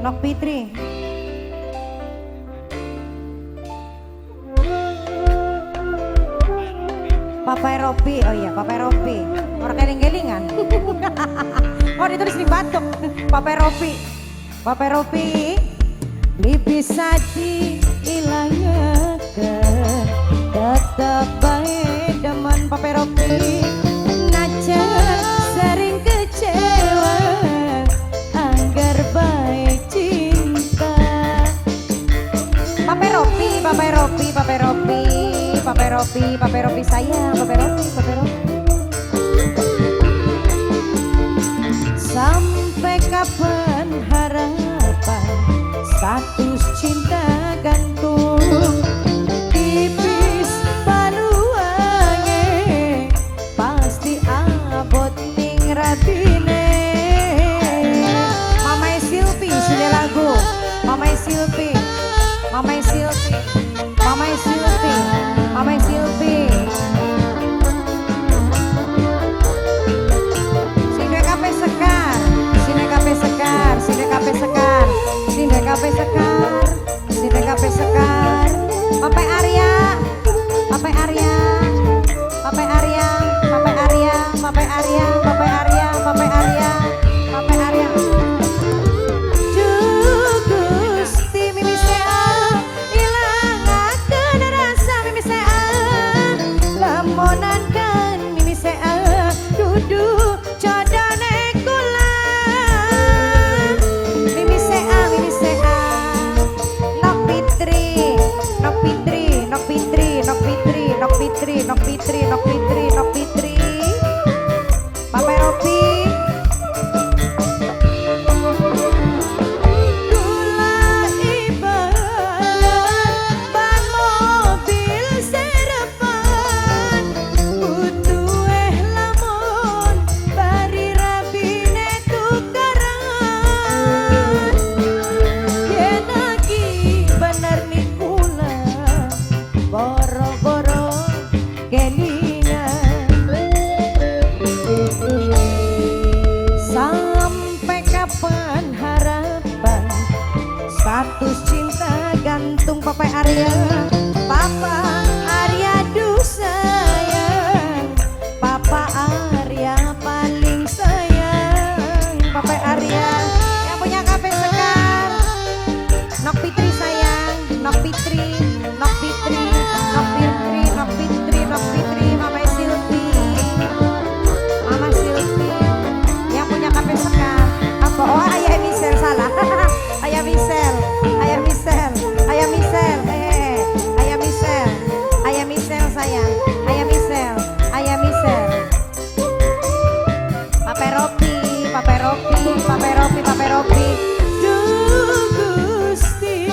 Nok Fitri. Papa Ropi, oh iya Papa Ropi. Orang keling-kelingan. Oh ditulis di batuk. Papa Ropi. Papa Ropi. Beli bisa diilangaken, tetep bae demen Papa Ropi. Najan sering kecewa, anggar bae cinta. Papa Ropi, Papa Ropi, Papa Ropi, Papa Ropi, Papa Ropi sayang, Papa Ropi, Papa Ropi. Sampai kapan harapan status cinta gantung, tipis paluange pasti abot ning ratine. Mama Silvi sini lagu, Mama Silvi, Mama Silvi, Mama Silvi, Mama Silvi. Sini kape sekar, sini kape sekar, sini kape sekar, sini kape sekar, sini kape sekar. Papa Arya, Papa Arya, Papa Arya, Papa Arya, Papa Arya, Papa Arya, Papa Arya, Papa Arya. Gusti mimi sea ilangaken rasa mimi sea, lamonan kan mimi sea dudu jodone kula. Mimi sea, mimi sea. Nok Fitri, Nok Fitri, Nok Fitri, Nok Fitri, Nok Fitri, Nok Fitri, Nok Fitri, Nok Fitri. Papa Ropi. Kula ibarat ban mobil serepan, butuh lamun bari rabine tukaran. Yen aki bener nih kula boro-boro kelingan. Sampai kapan harapan status cinta gantung Papa Arya, Papa Arya duh sayang, Papa Arya paling sayang, Papa Arya yang punya kafe Sekar. Nok Fitri sayang, Nok Fitri, Nok Fitri, Nok Fitri, Nok Fitri, Nok Fitri, Mama Silvi, Mama Silvi yang punya kafe Sekar. Apa? Oh ayah Michelle salah. Ayah Michelle, ayah Michelle, ayah Michelle, ayah Michelle, ayah Michelle sayang, ayah Michelle, ayah Michelle. Papa Ropi, Papa Ropi, Papa Ropi, Papa Ropi. Duh Gusti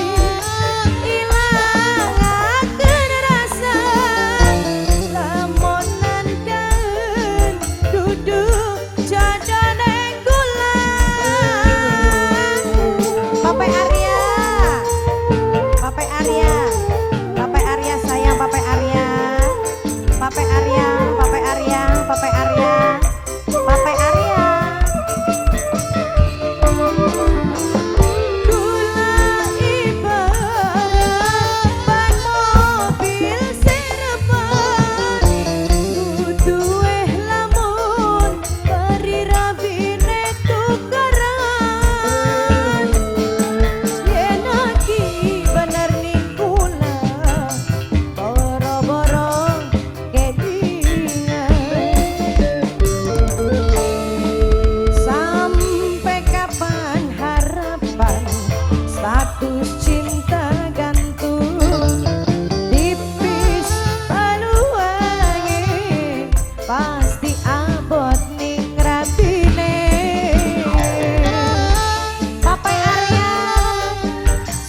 ilangaken rasa lamonan kan dudu jodone kula. Papa Arya, Papa Arya, Papa Arya sayang, Papa Arya, Papa Arya, Papa Arya, Papa Arya, Papa Arya. Kula ibarat ban mobil serepan, butuh lamun bari rabine tukaran. Yen aki bener ning kula boro-boro kelingan. Sampai kapan harapan status cinta gantung, tipis paluange pasti abot ning ratine. Papa Arya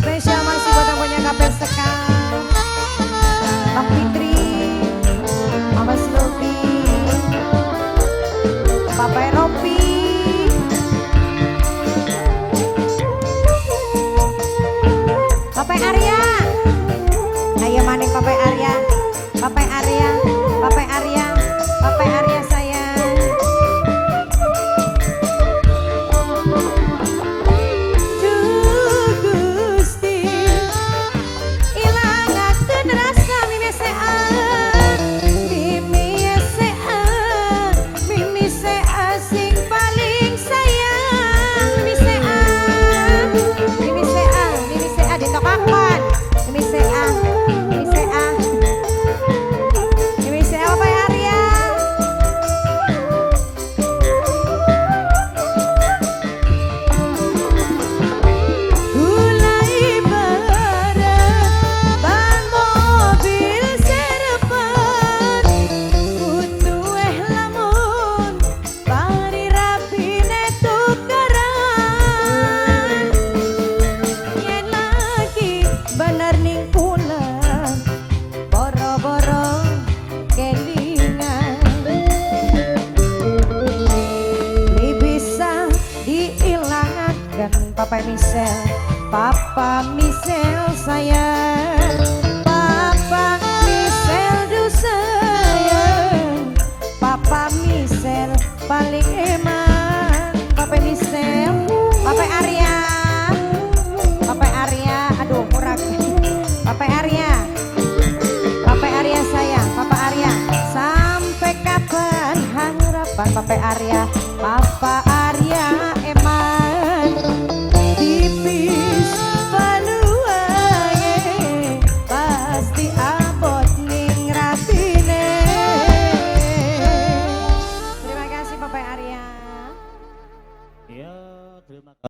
spesial masih buat yang punya kafe Sekar, Nok Fitri, Mama Silvi, Papa Ropi. Michelle, Papa Michelle sayang, Papa Michelle duh sayang, Papa Michelle paling eman. Papa Michelle, Papa Arya, Papa Arya, aduh murah. Papa Arya, Papa Arya sayang, Papa Arya. Sampai kapan harapan Papa Arya?